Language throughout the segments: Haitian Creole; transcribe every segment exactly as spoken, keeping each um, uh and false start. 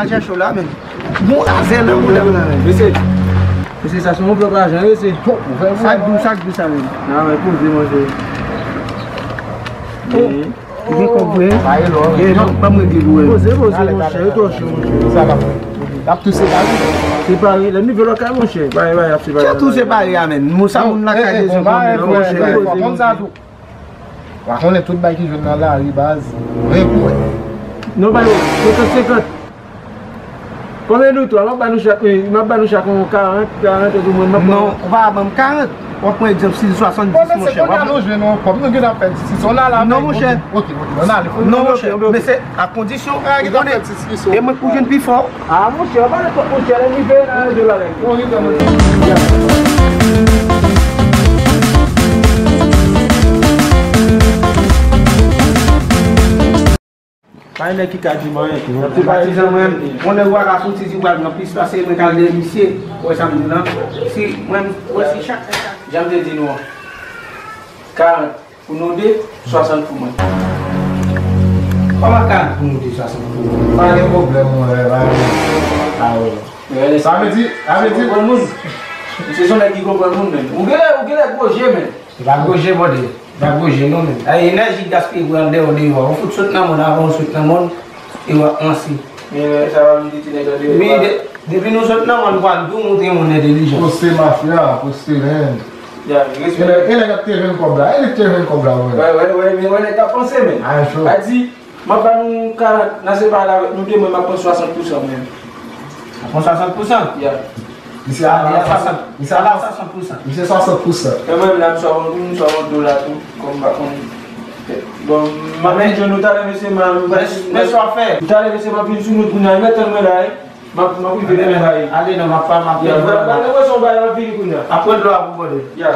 Al chèche w la, men. Bon, la, se nan boudam nan, men. Mesye. Mesye, sa se yon vlòg lajan, mesye. Bon, ou fè sa k di w, sa k di w sa, men. Nan, men, poze, monchè. Bon. Ou gen kòb vre? Sa e lò, wi. Gen, non, ban m regle pou wè. Poze, poze, monchè, yo twò cho, monchè. Sa l ap, l ap tou separe. Separe, lè m rive lakay, monchè. Bay, bay, ap separe. Kè tou separe a, men. Moun sa, moun lakay, bon, bay, monchè, poze, konn sa tou. Ou pa konnen tout bay ki jwenn nan lari, baz. Ren pou wè. Non, bay yo, senkant senkant. Konbyen nou twa? M ap ba nou chak, wi, m ap ba nou chak yon karant, karant, epi mwen, m ap... Non, ou pa ban m karant. W ap pran egzanp, si swasanndiz, monchè. Bon, men se kounye a nou jwenn yon kòb, nou gentan fè dis on la la. Non, monchè. Ok, ok, ann ale. Non, monchè, men se a kondisyon, ou konnen, e mwen k pou jwenn pi fò. Ah, monchè, w pa nenpòt monchè, lè m rive nan rezo la, lè. Bon, rive, monchè. Pa gen nèg ki ka di m anyen. Ti patizan mwen, yon nèg ou pa ka soti di w pral pran plis pase mwen k al dèyè misye. Ou wè sa m di w lan? Si mwen, ou wè si chak nèg ka... Jan m te di nou an. Karant pou nou de, swasant pou mwen. Kòman karant pou nou de, swasant pou mwen? Pa gen pwoblèm, monchè, pa gen pwoblèm. Sa vle di, sa vle di, konprann moun. Misye se yon nèg ki konprann moun, men. Ou genlè, ou genlè gwo je, men. Li pa gwo je, bòdè. Li pa gwo je, non, men. Ay, enèji gaspiye pou al dèyè w deyò. Ou fout sot nan mòn avan w sot nan mòn, e w ap ranse. Men sa pa vle di ti nèg la deyò. Wi, de-, depi nou sot nan mòn, nou pral tou montre yon entèlijans. Poste mafya, poste ren. Ya, respè. E nèg, e nèg ap te jwenn kòb la. E nèg te jwenn kòb la, wè. Wè, wè, wè, men wè nèg ap panse, men. Ay, cho. A di, m ap ba nou karant, nan se pa la, nou de mwen, m ap pran swasant pou san mwen. Ou pran swasant pou san? Ya. Misye ale a swasant. Misye ale a swasant pou san. Misye swasant pou san. E mwen menm la, m swa yon, m swa yon dola tou, kòm m pa konn. Bon, m ap vin jwenn nou talè, mesye, m a... Men, men sa w ap fè? Talè, mesye, m ap vin sou nou kounye a, wi, tann mwen la, wi. M ap, m ap rive demen la, wi. Ale non, m ap pa, m ap... Ya, m ap, m ap, m ap vini kounye a. Ap pran dlo a pou bòdè. Ya.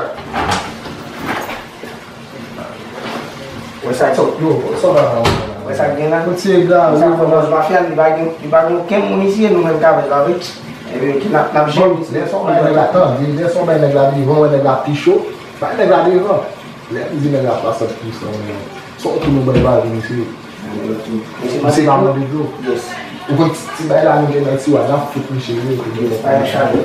Wè sa k sòt yo, wè sa w pa ka wè. Wè sa k gen la. Yon ti egare, wè sa k fè bòs mafya, li pa gen, li pa gen okenn moun isi, e nou menm k avè l la, wi. Epi ki n ap, n ap jere. Lè sa w bay nèg la, tande, lè sa w bay nèg la devan, wè nèg la pi cho, bay nèg la devan. Lè m di nèg la swasant pou san, men, sa w tou nou bay pa vin isi. Misye pa mande dlo. Ou konn ti, ti bay la nou gen nan tiwa, n ap fout misye vre, pou gen pa yon chale.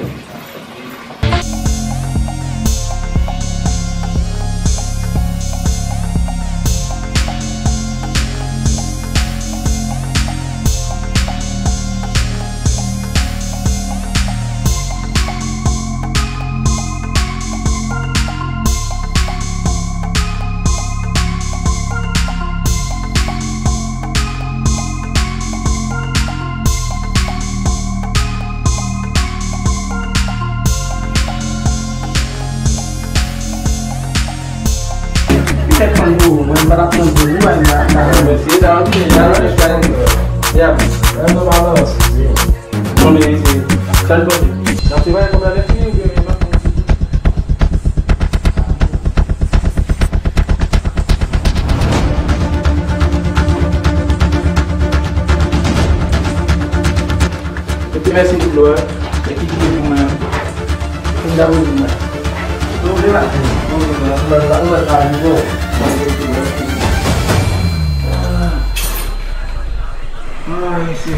Tèt fann pou ou, mwen m pa t ap pran pou ou, mwen m pa t ap... Mèsi, sa va byen, sa va byen. Ya. Mwen m pa nan... Bon, men se sa l pote. Nan se pa yon pwoblèm, lè fini, oubyen mwen pa... Ok, mèsi pou dlo a. E ki kite pou mwen? Pou m ta poze mwen. Pou m te maten. Pou m te maten. Pou m ta poze mwen. Ah, mesye.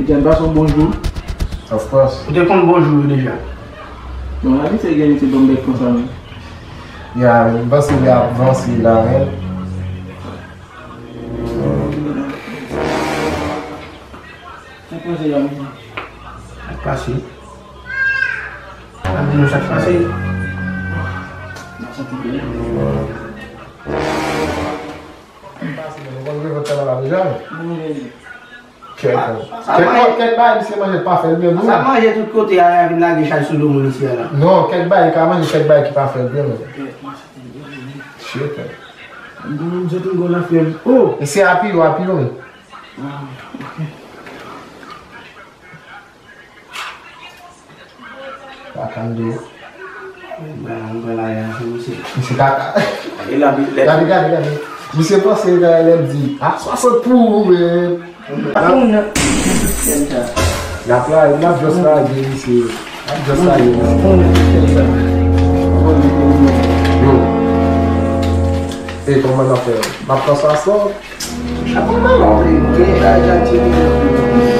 Etienne, pase yon bon jou. Of course. Ou te konn bon jou yo deja? Non, la vi se gen ti bon bèk konsa, men. Ya, m panse li ap vanse la, men. Sa k pase la, mesye? Sa k pase? Ap di nou sa k pase. Nan santi byen. Sa k pase, men nou konn revòt sa la deja, men. Kèk, kèk, kèk bagay, misye manje pa fè l byen, non. Sa manje tout kote a, vin lage chay sou do moun isi a la. Non, kèk bagay ka manje, kèk bagay ki pa fè l byen, men. Shit, man. Bon, m sot yon gwo lafyèv. Oh! E se api yo, api yo, men. Ah, ok. Wakando. Mwen, mwen la, ya, se misye. Misye kaka. E la, lè... Gade, gade, gade. Misye panse lè, lè m di, ah, swasant pou ou, men. N ap la, n ap just lage misye. N ap just lage misye. Yo. Se kòman n ap fè? M ap pran sa aswè? Apa maman vle mwen, la, Jackie vle mwen.